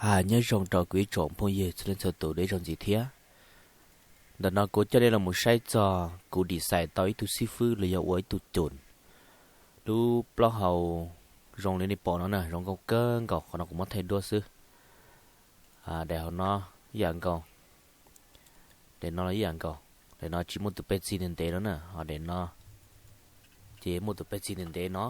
A, nyob zoo rau kuv ib tsoom phooj ywg txhua leej txhua tus deb zog ntxiv thiab. Ntawm no kuv coj nej los mus saib txog kuv design tau ib tug xib fwb los yog ua ib tug cuun. Lub plaub hau zoo li nej pom no na, zoo nkauj kawg nkaus, qhov no kuv muab thaij duab xwb. Daim hauv no ib yam nkaus, daim no los ib yam nkaus. Daim no tsis muaj tus pej txi ntev ntev no na, ho daim no ces muaj tus pej txi ntev ntev no.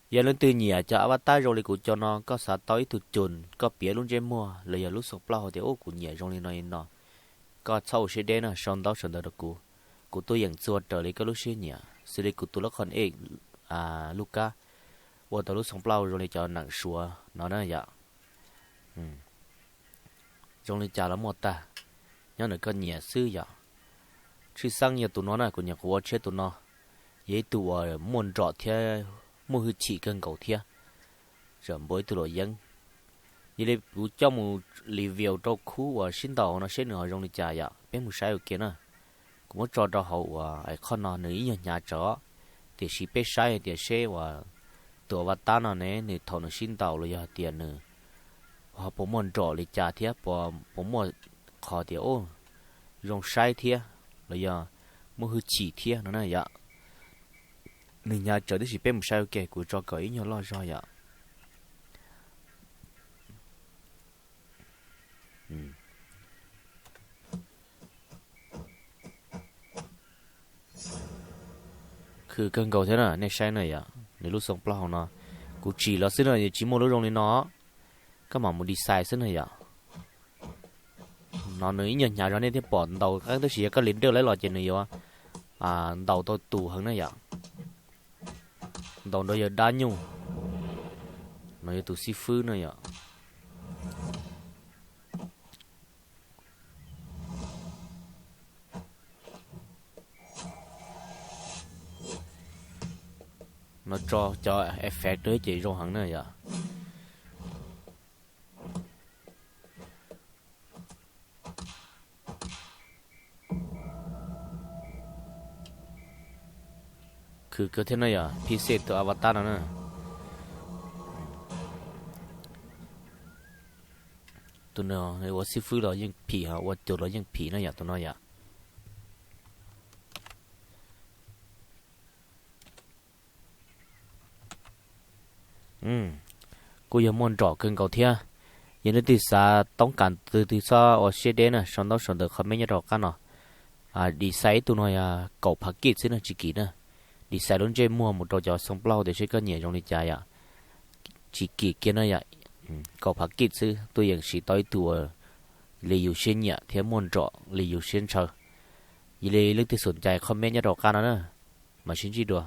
Yog leej twg nyiam cov avatar zoo li kuv cov no, koj xav tau ib tug cuun, koj piav lub ntsej muag los yog lub xoo plaub hau tias, ub, kuv nyiam zoo li no li no, koj txhob ua siab deb na, sau ntaub sau ntawv rau kuv. Kuv tuaj yeem txua raws li koj lub siab nyiam, xws li kuv tus lab qhon ej lub kab ua tau lub xoo plaub hau zoo li cov neeg Suav no na yom. Zoo li cas los muaj tag, nyob ntawm koj nyiam xwb yom. Tshwj xeeb yog tus no na, kuv nyiam qhuav ua tshiab tus no, yog ib tug uas muaj nrom thiab muaj hwj chim kawg nkaus thiab, tseem npuab ib tug luam yeeb. Yog li kuv coj mus review rau khub uas sib ntaus no seb nws ho zoo li cas yom, peb mus saib ua ke na. Kuv muab tso rau hauv uas qhov no nws ib nyuag hnyav tsawv, tiam sis peb saib hais tias seb uas tus avatar no ne nws thaum nws sib ntaus los yog hais tias nws ho puas muaj nrom li cas thiab puas muaj qhov tias, o, zoo saib thiab los yog muaj hwj chim thiab no na yom. Nws hnyav tsawv tib si, peb mus saib ua ke, kuv tso kom ib nyuag loj zog yom. Khwv kawg nkaus thiab na, nej saib na yom, nws lub xoo plaub hau no, kuv tsim los xwb no, tsis muaj lub zoo li no, koj mam mus design xwb na yom. No nws ib nyuag hnyav zog, nej thiaj pom ntaus qeeb, tab sis yog koj li nraj lawv los ces nws yuav ntaus tau tus heev na yom. Ntaus nrog yawg dab nyuj, no yog tus xib fwb na yom. No tso cov effect rau ces zoo heev na yom. Khwv kawg thiab no yom, Pixel tus avatar no na. Tus no ua xib fwb los yeej phim, ua cuag los yeej phim no yom, tus no yom. Kuj yog muaj nrom kawg nkaus thiab. Yog leej twg xav toob kas tus twg txhob ua siab deb na, sau ntaub sau ntawv comment nyob rau qab no. Design ib tug no yog kaum phav kij xwb no, tsis kim na. Design lub ntsej muag mus rau cov xoo plaub hau tias seb koj nyiam zoo li cas yom. Tsis kim kiag no yom, kaum phav kij xwb, tuaj yeem siv tau ib tug uas li yus siab nyiam thiab muaj nrom li yus siab ntshaw. Yog li leej twg xom cai comment nyob rau qab no na, mam sib ntsib dua.